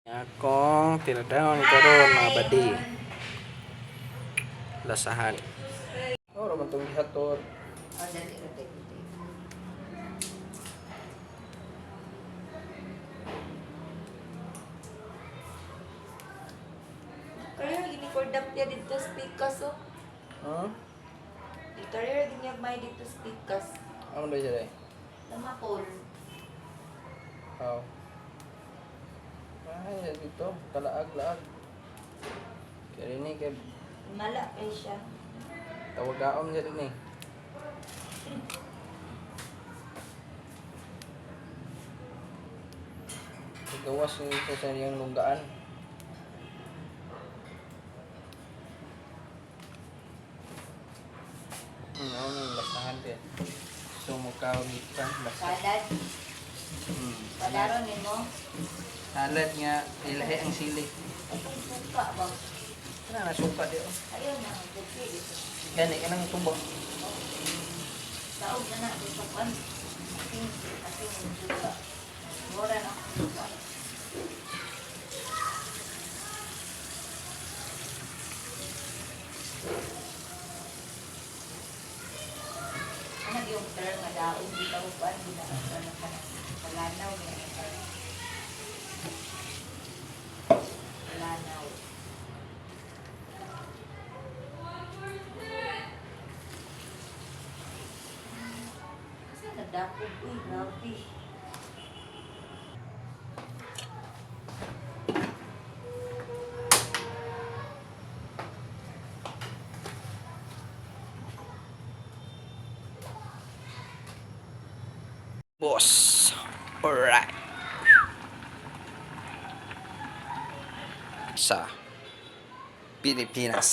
Akong tinadawon karon mga badi. Lasahan. Oh, raman tong gihatod. Oh, dali ka tayo. Kaya gini-cord up niya dito speakers, oh. Huh? Kaya gini-may dito speakers. Ano ba siya? Tama, Paul. Oh. Ay, dito. Kalaag-laag. Kaya rin eh, kaya Mala kay siya. tawagaon siya rin eh. Gawas yung sa yung lunggaan. Ano yung lasahan din. Sumukaw dito. Salad. Padaron din mo. Salad nga, ilahi ang sili. Ay, suka ba? Ano na, suka di oh. Ayun na, dito dito. Gani, kanang tumbok. Saog na na, dito pa. Ating suka. Mura na suka. Ano yung term na daon dito pa? Hindi na ako na palanaw niya. Palanaw. Kasi nadapog ko, grabe. Boss. Alright. Sa Pilipinas.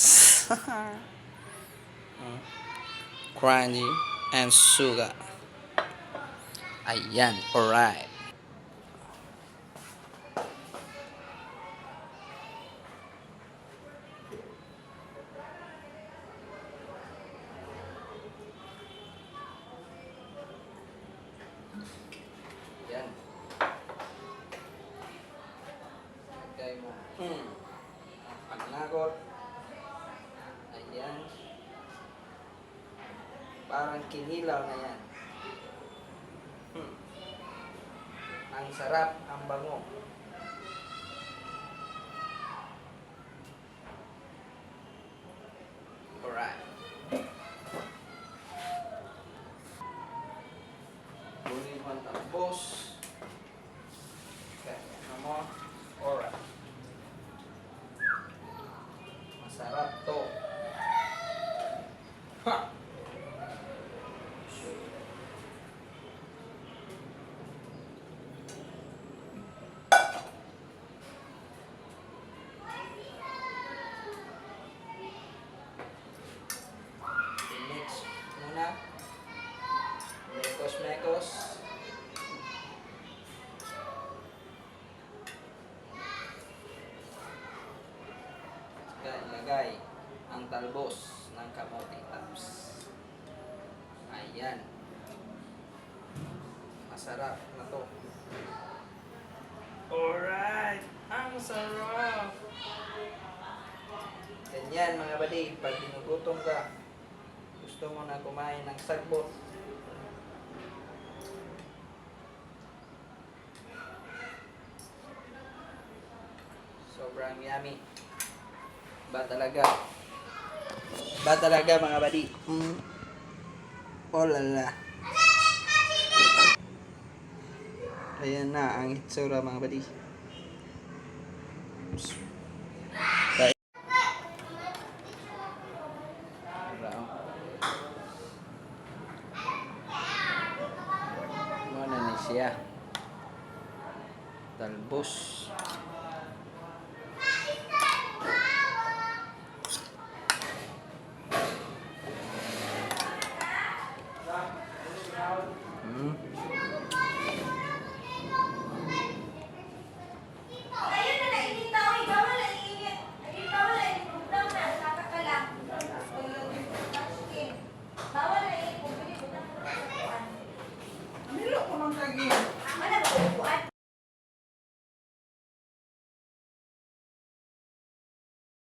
Crunchy and sugar. Ayan, alright. Yan. Okay mo. Pagnagot. Ayan. Parang kinilaw na yan. Ang sarap, ang bango. Alright. Buli mo ang tapos. Okay, ano mo? Alright. Masarap to. Ha! Mix muna. Mekos-mekos. Saka ilagay ang talbos ng kamote tops. Ayan. Masarap na to. Alright! Ang sarap! Ganyan mga badi, pag ginugutom ka, gusto mo na kumain ng sagbot. Sobrang yummy. Ba talaga? Ba talaga mga badi? Oh lala. Ayan na ang itsura mga badi. Bye. Ano na siya? Talbos.